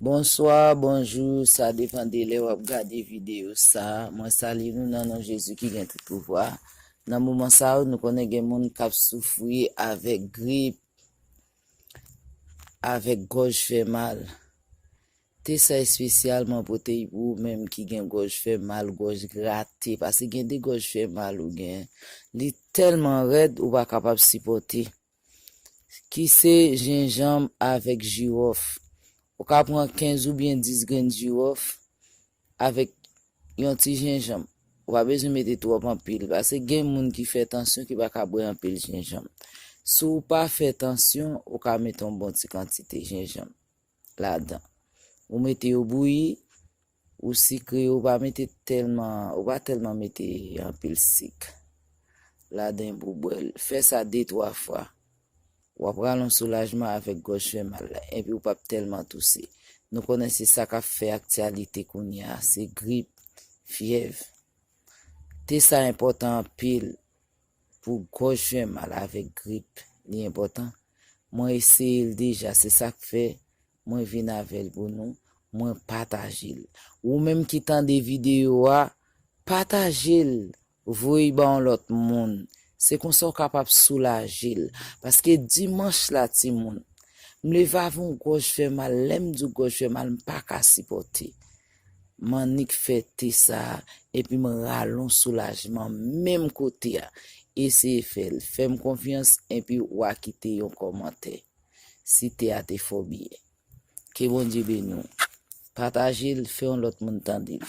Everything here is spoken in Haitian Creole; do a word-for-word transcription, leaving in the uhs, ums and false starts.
Bonswa, bonjou, sa depann de lè w ap gade videyo sa. Mwen salye nou nan non Jezi ki gen tout pouvwa. Nan moman sa yo, nou konnen gen moun k ap soufri avèk grip, avèk gòj fè mal. Te sa espesyalman pote pou ou menm ki gen gòj fè mal, gòj grate, paske gen de gòj fè mal ou gen, li tèlman rèd ou pa kapab sipòte. Ki se jenjanm avèk jiwòf. Ou ka pran kenz oubyen dis grenn jiwòf avèk yon ti jenjanm. Ou pa bezwen mete twòp anpil, paske gen moun ki fè tansyon ki pa ka bwè anpil jenjanm. Si w pa fè tansyon, ou ka mete yon bon ti kantite jenjanm ladan. Ou mete yo bouyi, ou sikre yo, ou pa mete tèlman, ou pa tèlman mete anpil sik ladan pou bwè l. Fè sa de twa fwa. W ap rale yon soulajman avèk gòj fè mal la, epi ou p ap tèlman touse. Nou konnen se sa k ap fè aktyalite kounye a, se grip, fyèv. Te sa enpòtan anpil pou gòj fè mal avèk grip, li enpòtan. Mwen eseye l deja, se sa k fè mwen vin avè l pou nou, mwen pataje l. Ou menm ki tande videyo a, pataje l, voye ba yon lòt moun. Se konsa w kapab soulaje l. Paske dimanch la, timoun, m leve avè yon gòj fè mal. Lè m di w gòj fè mal, m pa ka sipòte. M annik fè te sa a, epi m rale yon soulajman menm kote a. Eseye fè l. Fè m konfyans, epi w a kite yon kòmantè si te a te fè w byen. Ke Bondye beni w. Pataje l, fè yon lòt moun tande l.